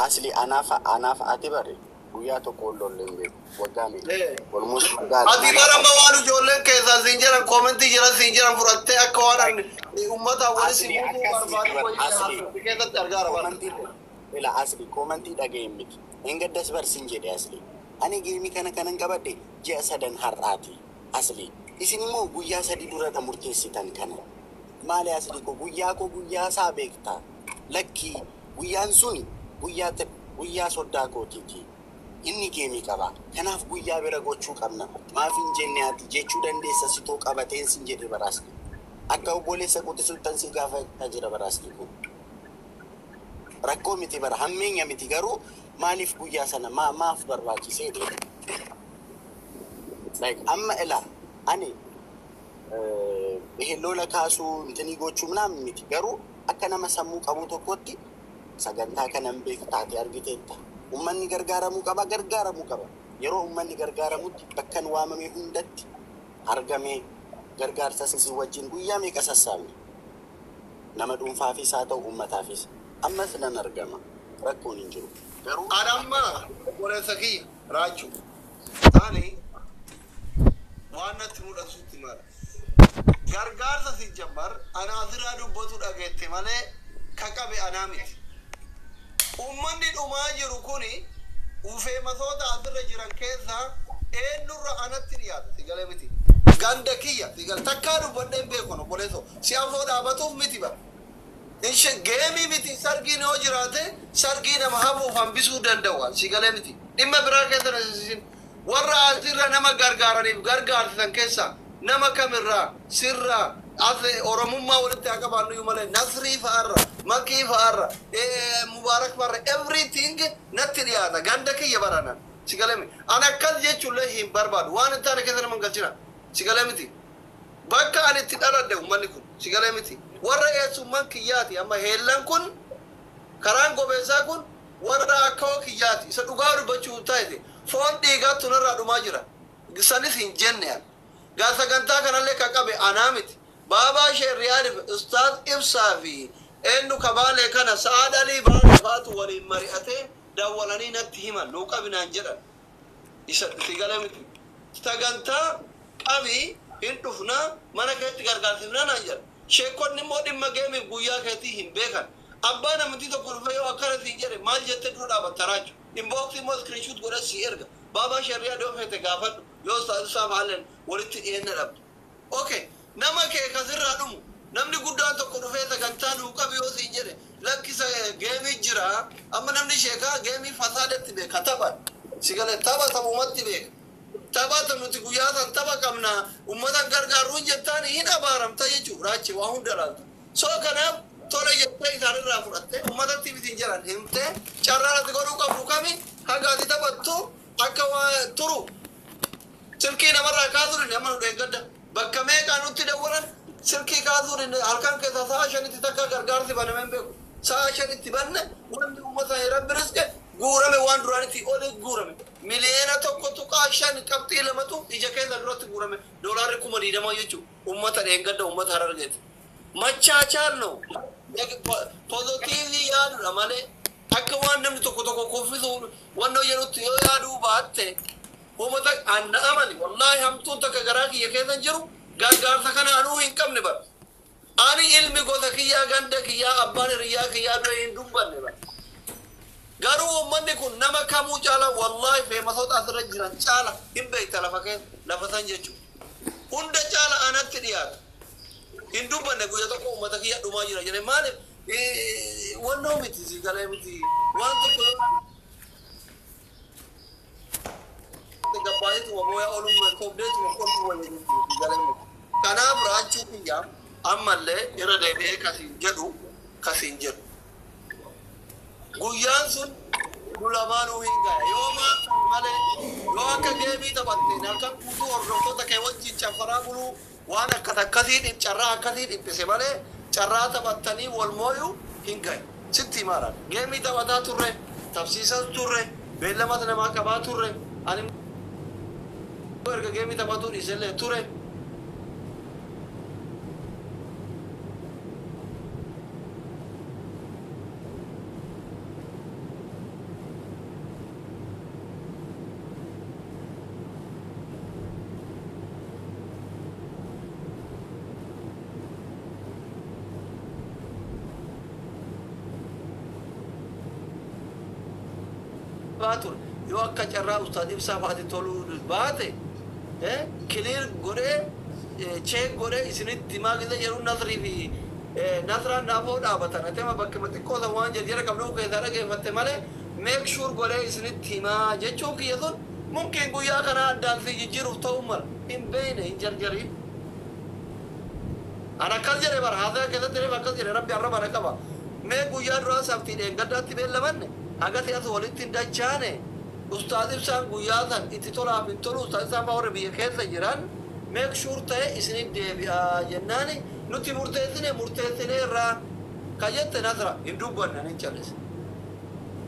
Asli anaaf ati bare guyyaa tokko ol lollee hin beeku. Waggaa meeqa? Almost waggaa Ati bara amma waan ijoolleen keessaa siin jedhan, comment jira siin jedhan fudhattee akka waan uummata walitti Asli buusuu akkas miti barbaadu bar wayii asli. haasofte keessatti argaara bara. Comment ila asli comment dhaga'e miti. Engaddas barsiin jedhe asli. Ani game kana kanan qabadhe ji'a 3 har'aati asli. Isin immoo guyyaa 3 duradha murteessitan kana. Maali asli ko guyyaa koo guyyaa isaa beekta. Lakkii guyyaan suni guyyaa soddaa kootiiti. Inni game qaba. Kanaaf guyyaa bira gochuu qabna. Maaf hin jenne ati jechuu dandeessa sitoo qabateen sin jedhe baraasni. Akka obboleessa quxisuttan si gaafachaa jira baraasni kun. Rakkoo miti bara hammeenya miti garuu maaliif guyyaa sana maaf barbaachisee jedhe. Like amma ila ani ይሄ lola kaasuu intinii gochuu ምናምን miti garuu akka nama sammuu qabu tokkotti sagantaa kanan beeku taate argiteetta. Uummanni gargaaramuu qaba gargaaramuu qaba. Yeroo uummanni gargaaramutti bakkan waamame hundatti argamee gargaarsa sisii wajjin guyyaa meeqa sassaabne. Nama dhuunfaafis haa ta'u uummataafis ammas nan argama rakkoon hin jiru. Garuu Ani amma obboleessa kiyya Raachuu. Ani waan natti mul'atutti mara. Gargaarsa si jammar ana asirraa dubbatu dhageette malee ka qabe anaa miti. Uummanni dhumaa jiru kuni ufeemasoota asirra jiran keessaa eenyurra anatti dhiyaata si galee miti. Ganda kiyya si galee takkaa dubbadhee hin beeku obboleessoo si afoo dhaabatuuf miti bara. Inshe game miti sargiin yoo jiraate sargii nama hafuuf hambisuu danda'u si galee miti. Dhimma biraa keessa na sisisin warra asirra nama gargaaraniif gargaarsisan keessaa nama kamirraa sirraa as oromummaa walitti haa qabaannu iyyuu malee Nasrii fa'aarra, Makii fa'aarra, Mubaarak fa'aarra, everything natti dhiyaata ganda kiyya baranan si galee miti. Ani akkas jechuullee hin barbaadu waan hin taane keessa nama hin galchina si galee miti. Bakka ani itti dhaladhe uummanni kun si galee miti. Warra eessummaan kiyyaati amma heellan kun karaan gobeessaa kun warra akkoo kiyyaati isa dhugaa dubbachuu taate foon dhiigaatu narraa dhumaa jira. Sanis hin jenne ani. Gaa sagantaa kanallee kan qabe anaa miti. Baabaa Sheerriyaadif Ustaaz Ibsaa fi eenyu kabaalee kana sa'aa dhalii baala faatu waliin mari'atee dawwalanii natti himan nuu qabinaan jedhan. Isa si galee miti. Sagantaa qabii hin dhufnaa mana keetti gargaarsifnaa naan jedhan. Sheekonni immoo dhimma gameiif guyyaa keetii hin beekan. Abbaan amantii tokko dhufee yoo akkana siin jedhe maal jettee dura dhaabatta Raaju? Inbox immoo screenshot godhee si erga. Baabaa Sheerriyaa yoo feete gaafadhu yoo Ustaaz Ibsaa fa'aalleen walitti dhiyeenya dhabdu. Okay, nama kee kasirraa dhumu namni guddaan tokko dhufee sagantaa nuu qabi yoo siin jedhe lakkisa game jira amma namni sheekaa game fasaadatti beeka tapha si galee tapha taphumatti beeka. Taphata nuti guyyaa san tapha qabna uummata gargaaruun jettaan hin abaaramta jechuudha Raachi waa hunda laalta. So kanaaf tole jettee isaanirraa fudhattee uummatatti miti jedhan himtee carraa ati godhuu qabdu kami haga ati taphattu akka waa turu silkii namarraa kaasuun inni amma nu deeggadda bakka meeqaa nutti dawwalan silkii kaasuun inni halkan keessa sa'a 5tti takka gargaarsi banamee hin beeku sa'a 5tti banne wanti uummata rabbi riske guurame waan duraanitti oli guurame 1.5 miliyoona qabxii lamatu ija keessa duratti guurame doolaarri 20,000 jechuudha uummata dheengadda uummata Harargeeti. መቻቻል ነው positive yaadudha malee akka waan namni tokko tokko kuffisu wannoo jedhutti yoo yaaduu baatte uummata anna amani wallaahi hamtuun takka garaa kiyya keessa hin jiru gargaarsa kana anuu hin qabne bara. Ani ilmi gosa kiyyaa ganda kiyyaa abbaan hiriyyaa kiyyaa dura hin dubbanne bara. Garuu uummanni kun nama kamuu caala wallaahi famousoota asirra jiran caala hin beekta lafa keessa lafa san jechuudha. Hunda caala anatti dhiyaata. Hin dubbanne guyyaa tokko uummata kiyya dhumaa jira jedhee maaliif wannoo miti si galee miti waan tokko gabbaayituma mooyaa olummaa sobdeetuma kolfu wayya jechuudha si galee miti. Kanaaf Raachuu kiyya ammallee irra deebi'ee kasiin jedhu kasiin jedhu. Guyyaan sun nu lamaanuu hin gaya. Yoo maal malee yoo akka game taphatteen halkan guutuu hordoftoota kee wajjin cafaraa buluu waan akkas akkasii carraa akkasii dhiphise malee carraa taphattanii wal mooyuu hin gahe. Sitti himaadhaan. Game taphataa turre, tapsiisas turre, beellamas namaa qabaa turre. Ani erga game taphatuu dhiisellee ture. Dhufaa ture yoo akka carraa Ustaad Ibsaa fa'aati toluu baate, clear godhee, check godhee isinitti himaa gisa jedhu. Nasrii fi Nasraan naafoo dhaabatan atema bakka xiqqoo san waan jarjara qabdu keessaa dhageeffatte malee, make sure godhee isinitti himaa jechuun kiyya sun mumkin guyyaa kana addaan si jijjiiruuf ta'uu mala, hin beeyne, hin jarjariin. An akkas jedhe bara haasaa keessatti reef akkas jedhe. Rabbi arraba na qaba. Mee guyyaa duraa sabtii dheengaddaatti beellamanne hagati as walitti hin dachaane. Ustaaz Ibsaan guyyaa san itti tolaaf hin tolu. Ustaaz Ibsaan fa'aa warra biyya keessa jiran make sure ta'e isinit deebi'a jennaani nuti murteessine murteessine irraa ka jette Nasra hin dubbanne, hin callise.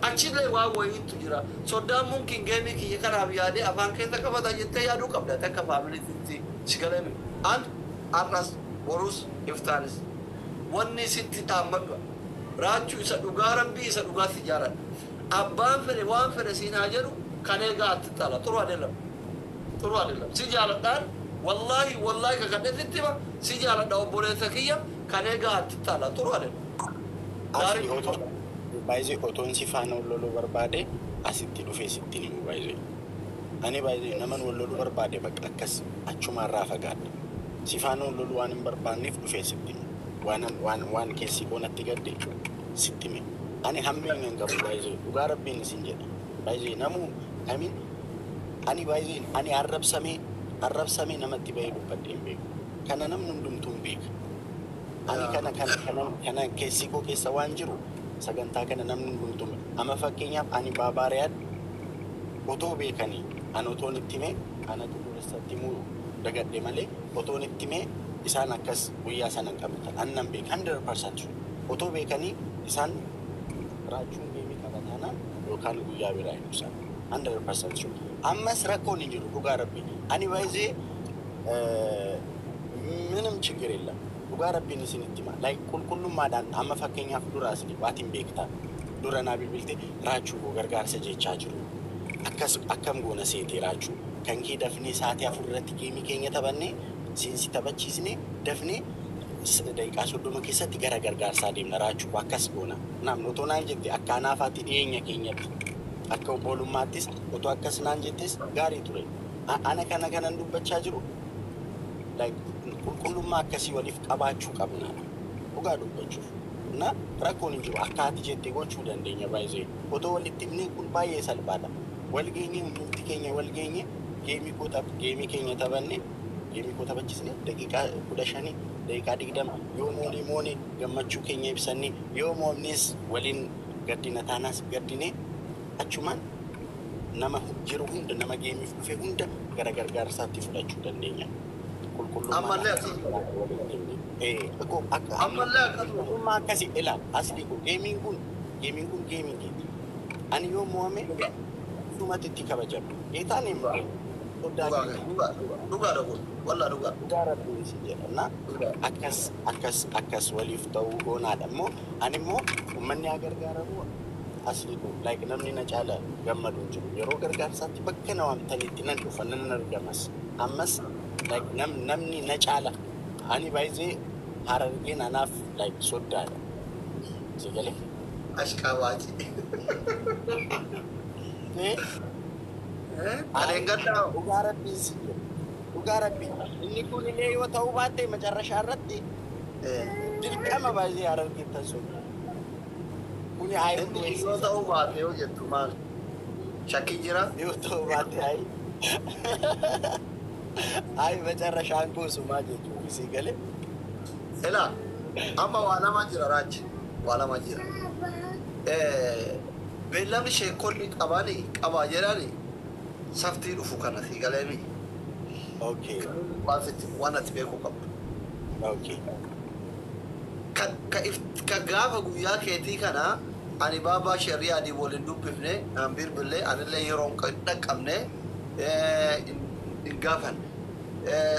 Achillee waan wayiitu jira. Soddaan mumkin game kiyya kanaaf yaadee afaan keessa qabata jettee yaaduu qabda takka familyitti si galame. An har'as, borus, iftaanis wanni sitti dhaammadhu, Raachuu, isa dhugaa, Rabbii isa dhugaatti jaaladha. Abbaan fedhe waan fedhe siin haa jedhu, kan eegaa atti xala xuru adeelam xuru adeelam si jaaladhaan. Wallaahi, wallaahi, kakadhe sitti hima, si jaaladha obboleessa kiyya, kan eegaa atti xala xuru adeelam. Asli otoo baay'ee otoon si faana wal loluu barbaade asitti dhufee sitti himu baay'ee. Ani baay'ee naman wal loluu barbaade bakka akkas achumaarraa fagaadha. Si faana wal loluu waan hin barbaanneef dhufee sitti himu. Waan keessi koo natti gadde sitti hime. Ani hammeenya hin qabu baay'ee, dhugaa Rabbiin isin jedha. Baay'ee namuu, I mean, ani baay'ee ani arrabsamee arrabsamee namatti bahee dubbadhee hin beeku. Kana namni hundumtuu hin beeka. Ani kana keessi koo keessa waan jiru sagantaa kana namni hundumtuu, amma fakkeenyaaf ani Baabaariyaad otoo beekanii ani otoon itti himee, anatu dureessatti himuu dagadhe malee, otoon itti himee isaan akkas guyyaa sana hin qabatan. Ani nan beeka 100% otoo beekanii isaan Raachuun game qabataanaan yookaan guyyaa biraa hin ibsan, 100% sure. Ammas rakkoon hin jiru, dhugaa Rabbi. Ani baay'ee ምንም ችግር የለም, dhugaa Rabbiin isinitti hima. Like qulqullummaadhaan, amma fakkeenyaaf duraas waatiin beektaa dura naa bilbilte, "Raachuu koo, gargaarsa jechaa jiru, akkas akkam goona seetee? Raachuu kan kee dafnee sa'aatii 4 irratti game keenya taphannee siinsi taphachiisnee dafnee daqiiqaa 30 keessatti gara gargaarsaa deemna. Raachuu koo, akkas goona," namni otoo naan jette, akka anaafaatti dhiyeenya keenyatti akka obbolummaattis otoo akkas naan jettes gaarii ture. Ana kana kanan dubbachaa jiru, like qulqullummaa akkasii waliif qabaachuu qabna dhugaa dubbachuuf. Na rakkoon hin jiru, akka ati jette gochuu dandeenya baay'ee otoo walitti himnee. Kun baay'ee salphaadha. Wal geenye, hundumti keenya wal geenye, game koo game keenya taphanne, game koo taphachiisne, daqiiqaa 15, daqiiqaa 20 yoo moone moone, gammachuu keenya ibsanne, yoo moomnes waliin gaddina taanaas gaddine, achumaan nama jiru hunda, nama gameiif dhufe hunda gara gargaarsaatti fudhachuu dandeenya. Ammallee akkasuma. Ammallee akkasuma. Qulqullummaa akkasii ilaal. Asli kun gameiin kun game keeti. Ani yoo mo'ame dhumatti itti kabajama. Geetaan hin sodaa. Dhugaadha kun. Wallaa dhugaa. Dhugaa Rabbiin isin jedha. Na akkas akkas akkas waliif ta'uu goonaadha immoo. Ani immoo uummanni haa gargaaramu. Asli kun like namni na caala gammadu hin jiru. Yeroo gargaarsaatti bakka na waamtanitti nan dhufa, nan argamas. Ammas like namni na caala, ani baay'ee Harargeen anaaf like soddaadha. Si galee? Ashqabaaci. Eh? Aleen gaddaa. Dhugaa Rabbiin si jedha. Dhugaa Rabbiin. Inni kun illee yoo ta'uu baatte macarrashaa irratti dirqama baay'ee Harargeettan sodaa. Kuni haa Inni yoo ta'uu baate yoo jettu maal? Shakkiin jira? Yoo ta'uu baate ayi macarrashaan goosumaa jechuun si galee. Ilaa, amma waa lama jira, Raachi. Waa lama jira. Beellamni sheekonni qabani qabaa jedhani saftii dhufu kana, si galeemi. Okay. Waan ati beekuu qabdu. Okay. Ka gaafa guyyaa keetii kana ani baabaa shari'aadii waliin dubbifne, naan bilbilee, anillee yeroo hin dhaqqabne, hin gaafanne.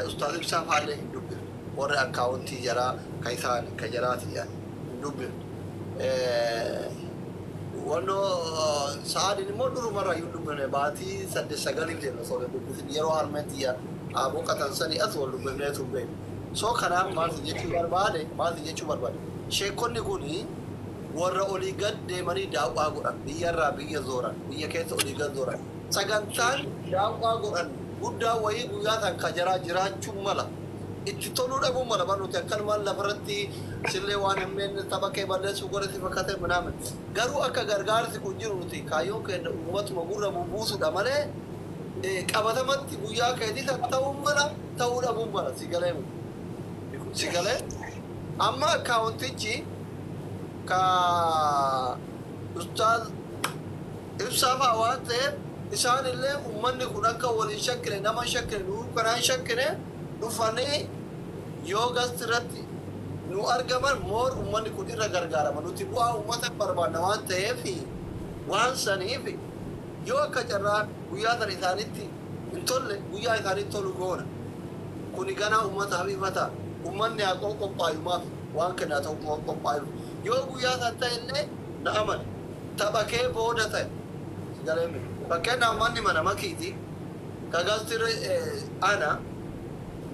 Ustaaz Ibsaa faallee hin dubbifne. Warri akkaawuntii jaraa ka isaan ka jaraati hin dubbifne. Wannoo sa'aadiin immoo durumarraa hin dubbifne, baatii 8 9iif deemna osoo hin dubbisin, yeroo harmeen xiyya boqotan sanii as wal dubbifnee turre. So kanaaf maal jechuu barbaade, sheekonni kuni Warra olii gad deemanii daawwaa godhan, biyyarraa biyya zooran, biyya keessa olii gad zooran. Sagantaan daawwaa godhan guddaa wayii guyyaa san kajaraa jiraachuu mala. Itti toluu dhabuu mala. Bar nuti akkanumaan lafarratti sillee waan himmeen tapha kee balleessuu godhe si fakkaate minaamin. Garuu akka gargaarsi kun jiru, nuti kaayyoon keenya uummatuma gurra bubuusudha malee qabatamatti guyyaa keetii san ta'uu mala, ta'uu dhabuu mala. Si galee, si galee? Amma akkaawuntichi ka Ustaaz Ibsaa fa'aa waan ta'eef, isaan illee uummanni kun akka waliin shakkine, nama hin shakkine, nuu kanaa hin shakkine, dhufanii yoo gasti irratti nu argaman moor uummanni kun irra gargaarama. Nuti bu'aa uummata barbaanna waan ta'eef, waan saniif yoo akka carraa guyyaa sana isaanitti hin tolle, guyyaa isaanitti tolu goona. Kuni ganaa uummataaf ifata. Uummanni haa qophaayumaaf, waan kennaa ta'u qophaayuuf. Yoo guyyaa san ta'e illee, na amana, tapha kee booda ta'e. Galee, fakkeenyaaf manni mana makiiti kagastirre ana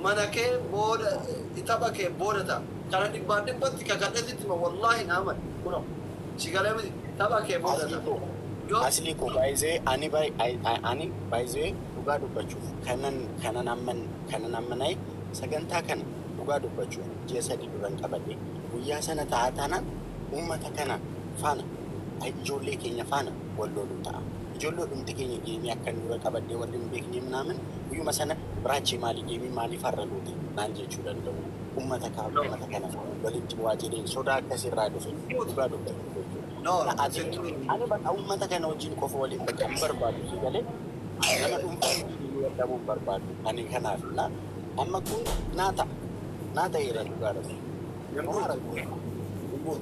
mana kee booda, tapha kee booda ta'a. Kana dhibbaan dhibbatti kakadheetitti ma, wallaahi na amana, kunoo si galee miti? Tapha kee booda ta'a. Yoo Asli koo baay'ee ani baay'ee dhugaa dubbachuuf kanan ammanai sagantaa kana dhugaa dubbachuuf ji'a 3 duran qabadhe. Guyyaa sana ta'a taanaan uummata kana faana, ijoollee keenya faana wal loluu ta'a. Ijoollee dhumti keenya geemii akkan dura qabadhee warri hin beekne minaamin guyyuma sana "Raachee, maalii geemii maaliif har'a goote?" naan jechuu danda'u. Uummata kana faana walitti bu'aa jedheen sodaa akkasirraa dhufe dhugaa dubbachuuf jechuudha. No. Ani bakka uummata kana wajjin qofa waliin bakka hin barbaadu, si galee? Nama dhuunfaa wajjin wal dhabuu hin barbaadu. Ani kanaaf na amma kun naa ta'a. Naa ta'eera dhugaadha. Homaa rakkoo.